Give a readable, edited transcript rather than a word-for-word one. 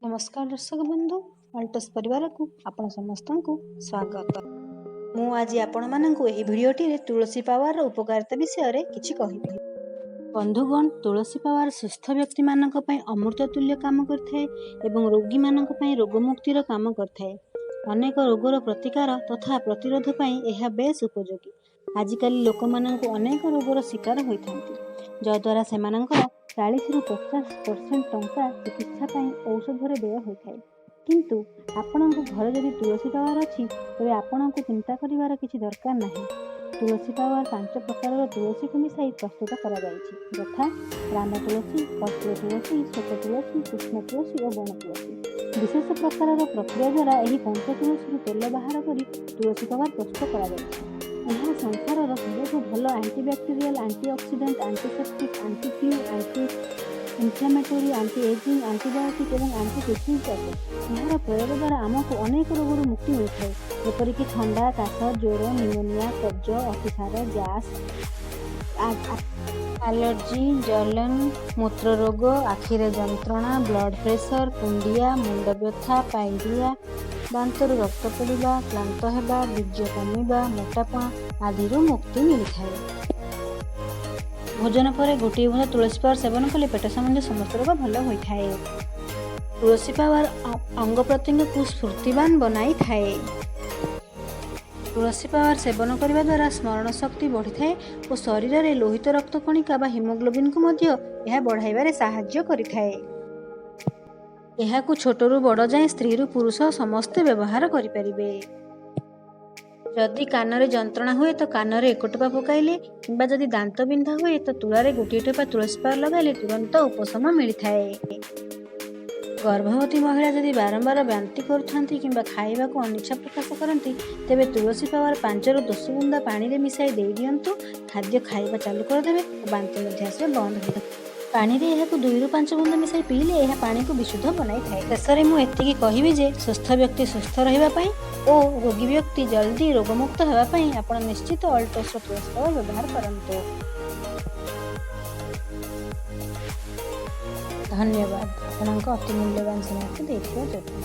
ନମସ୍କାର ଦର୍ଶକ ବନ୍ଧୁ, ଅଲ୍ଟସ୍ ପରିବାରକୁ ଆପଣ ସମସ୍ତଙ୍କୁ ସ୍ୱାଗତ। ମୁଁ ଆଜି ଆପଣମାନଙ୍କୁ ଏହି ଭିଡ଼ିଓଟିରେ ତୁଳସୀ ପାୱାରର ଉପକାରିତା ବିଷୟରେ କିଛି କହିବି। ବନ୍ଧୁଗଣ, ତୁଳସୀ ପାୱାର ସୁସ୍ଥ ବ୍ୟକ୍ତିମାନଙ୍କ ପାଇଁ ଅମୃତ ତୁଲ୍ୟ କାମ କରିଥାଏ ଏବଂ ରୋଗୀମାନଙ୍କ ପାଇଁ ରୋଗମୁକ୍ତିର କାମ କରିଥାଏ। ଅନେକ ରୋଗର ପ୍ରତିକାର ତଥା ପ୍ରତିରୋଧ ପାଇଁ ଏହା ବେଶ୍ ଉପଯୋଗୀ। ଆଜିକାଲି ଲୋକମାନଙ୍କୁ ଅନେକ ରୋଗର ଶିକାର ହୋଇଥାନ୍ତି, ଯଦ୍ୱାରା ସେମାନଙ୍କର 40ରୁ 50% ଟଙ୍କା ଚିକିତ୍ସା ପାଇଁ ଔଷଧରେ ବ୍ୟୟ ହୋଇଥାଏ। କିନ୍ତୁ ଆପଣଙ୍କ ଘରେ ଯଦି ତୁଳସୀ ପାୱାର ଅଛି, ତେବେ ଆପଣଙ୍କୁ ଚିନ୍ତା କରିବାର କିଛି ଦରକାର ନାହିଁ। ତୁଳସୀ ପାୱାର ପାଞ୍ଚ ପ୍ରକାରର ତୁଳସୀକୁ ମିଶାଇ ପ୍ରସ୍ତୁତ କରାଯାଇଛି, ଯଥା ରାମ ତୁଳସୀ, କସ୍ତୁରୀ ତୁଳସୀ, ଶ୍ଵେତ ତୁଳସୀ, କୃଷ୍ଣ ତୁଳସୀ ଓ ବଣ ତୁଳସୀ। ବିଶେଷ ପ୍ରକାରର ପ୍ରକ୍ରିୟା ଦ୍ୱାରା ଏହି ପଞ୍ଚ ତୁଳସୀରୁ ତେଲ ବାହାର କରି ତୁଳସୀ ପାୱାର ପ୍ରସ୍ତୁତ କରାଯାଇଛି। ଏହା ସଂସାରର ସବୁଠୁ ଭଲ antibacterial, antioxidant, antiseptic, anti flu, anti inflammatory, anti aging, antibiotic ଏବଂ ଆଣ୍ଟି ଡିଜିଜ୍ ଅଟେ। ଏହାର ପ୍ରୟୋଗ ଦ୍ୱାରା ଆମକୁ ଅନେକ ରୋଗରୁ ମୁକ୍ତି ମିଳିଥାଏ, ଯେପରିକି ଥଣ୍ଡା, କାଶ, ଜ୍ୱର, ନିମୋନିଆ, କବ୍ଜ, ଅତିସାର, ଗ୍ୟାସ୍, ଆଲର୍ଜି, ଜଲନ, ମୂତ୍ର ରୋଗ, ଆଖିରେ ଯନ୍ତ୍ରଣା, ବ୍ଲଡ ପ୍ରେସର, କୁଣ୍ଡିଆ, ମୁଣ୍ଡବ୍ୟଥା, ପାଇରିଆ, ଦାନ୍ତରୁ ରକ୍ତ ପଡ଼ିବା, କ୍ଳାନ୍ତ ହେବା, ବୀର୍ଯ୍ୟ କମିବା, ମୋଟାପଣ ଆଦିରୁ ମୁକ୍ତି ମିଳିଥାଏ। ଭୋଜନ ପରେ ଗୋଟିଏ ବୁନ୍ଦା ତୁଳସୀ ପାୱାର ସେବନ କଲେ ପେଟ ସମ୍ବନ୍ଧୀୟ ସମସ୍ତ ରୋଗ ଭଲ ହୋଇଥାଏ। ତୁଳସୀ ପାୱାର ଅଙ୍ଗ ପ୍ରତ୍ୟଙ୍ଗକୁ ସ୍ଫୂର୍ତ୍ତିବାନ ବନାଇଥାଏ। ତୁଳସୀ ପାୱାର ସେବନ କରିବା ଦ୍ୱାରା ସ୍ମରଣ ଶକ୍ତି ବଢ଼ିଥାଏ ଓ ଶରୀରରେ ଲୋହିତ ରକ୍ତ କଣିକା ବା ହିମୋଗ୍ଲୋବିନକୁ ମଧ୍ୟ ଏହା ବଢ଼ାଇବାରେ ସାହାଯ୍ୟ କରିଥାଏ। ଏହାକୁ ଛୋଟରୁ ବଡ଼ ଯାଏଁ, ସ୍ତ୍ରୀରୁ ପୁରୁଷ ସମସ୍ତେ ବ୍ୟବହାର କରିପାରିବେ। ଯଦି କାନରେ ଯନ୍ତ୍ରଣା ହୁଏ ତ କାନରେ ଏକ ଟୋପା ପକାଇଲେ କିମ୍ବା ଯଦି ଦାନ୍ତ ବିନ୍ଧା ହୁଏ ତ ତୁଳାରେ ଗୋଟିଏ ଟୋପା ତୁଳସୀ ପାୱାର ଲଗାଇଲେ ତୁରନ୍ତ ଉପଶମ ମିଳିଥାଏ। ଗର୍ଭବତୀ ମହିଳା ଯଦି ବାରମ୍ବାର ବାନ୍ତି କରୁଥାନ୍ତି କିମ୍ବା ଖାଇବାକୁ ଅନିଚ୍ଛା ପ୍ରକାଶ କରନ୍ତି, ତେବେ ତୁଳସୀ ପାୱାର 5ରୁ 10 ବୁନ୍ଦା ପାଣିରେ ମିଶାଇ ଦେଇଦିଅନ୍ତୁ। ଖାଦ୍ୟ ଖାଇବା ଚାଲୁ କରିଦେବେ ଓ ବାନ୍ତି ମଧ୍ୟ ଆସିବା ବନ୍ଦ ହୋଇଯିବ। ପାଣିରେ ଏହାକୁ 2ରୁ 5 ବୁନ୍ଦା ମିଶାଇ ପିଇଲେ ଏହା ପାଣିକୁ ବିଶୁଦ୍ଧ ବନାଇଥାଏ। ଶେଷରେ ମୁଁ ଏତିକି କହିବି ଯେ ସୁସ୍ଥ ବ୍ୟକ୍ତି ସୁସ୍ଥ ରହିବା ପାଇଁ ଓ ରୋଗୀ ବ୍ୟକ୍ତି ଜଲ୍ଦି ରୋଗମୁକ୍ତ ହେବା ପାଇଁ ଆପଣ ନିଶ୍ଚିତ ଅଲ୍ଟୋସର ତୁଳସୀ ପାୱାର ବ୍ୟବହାର କରନ୍ତୁ। ଧନ୍ୟବାଦ, ଆପଣଙ୍କ ଅତି ମୂଲ୍ୟବାନ ସମୟକୁ ଦେଇଥିବା ଯୋଗୁଁ।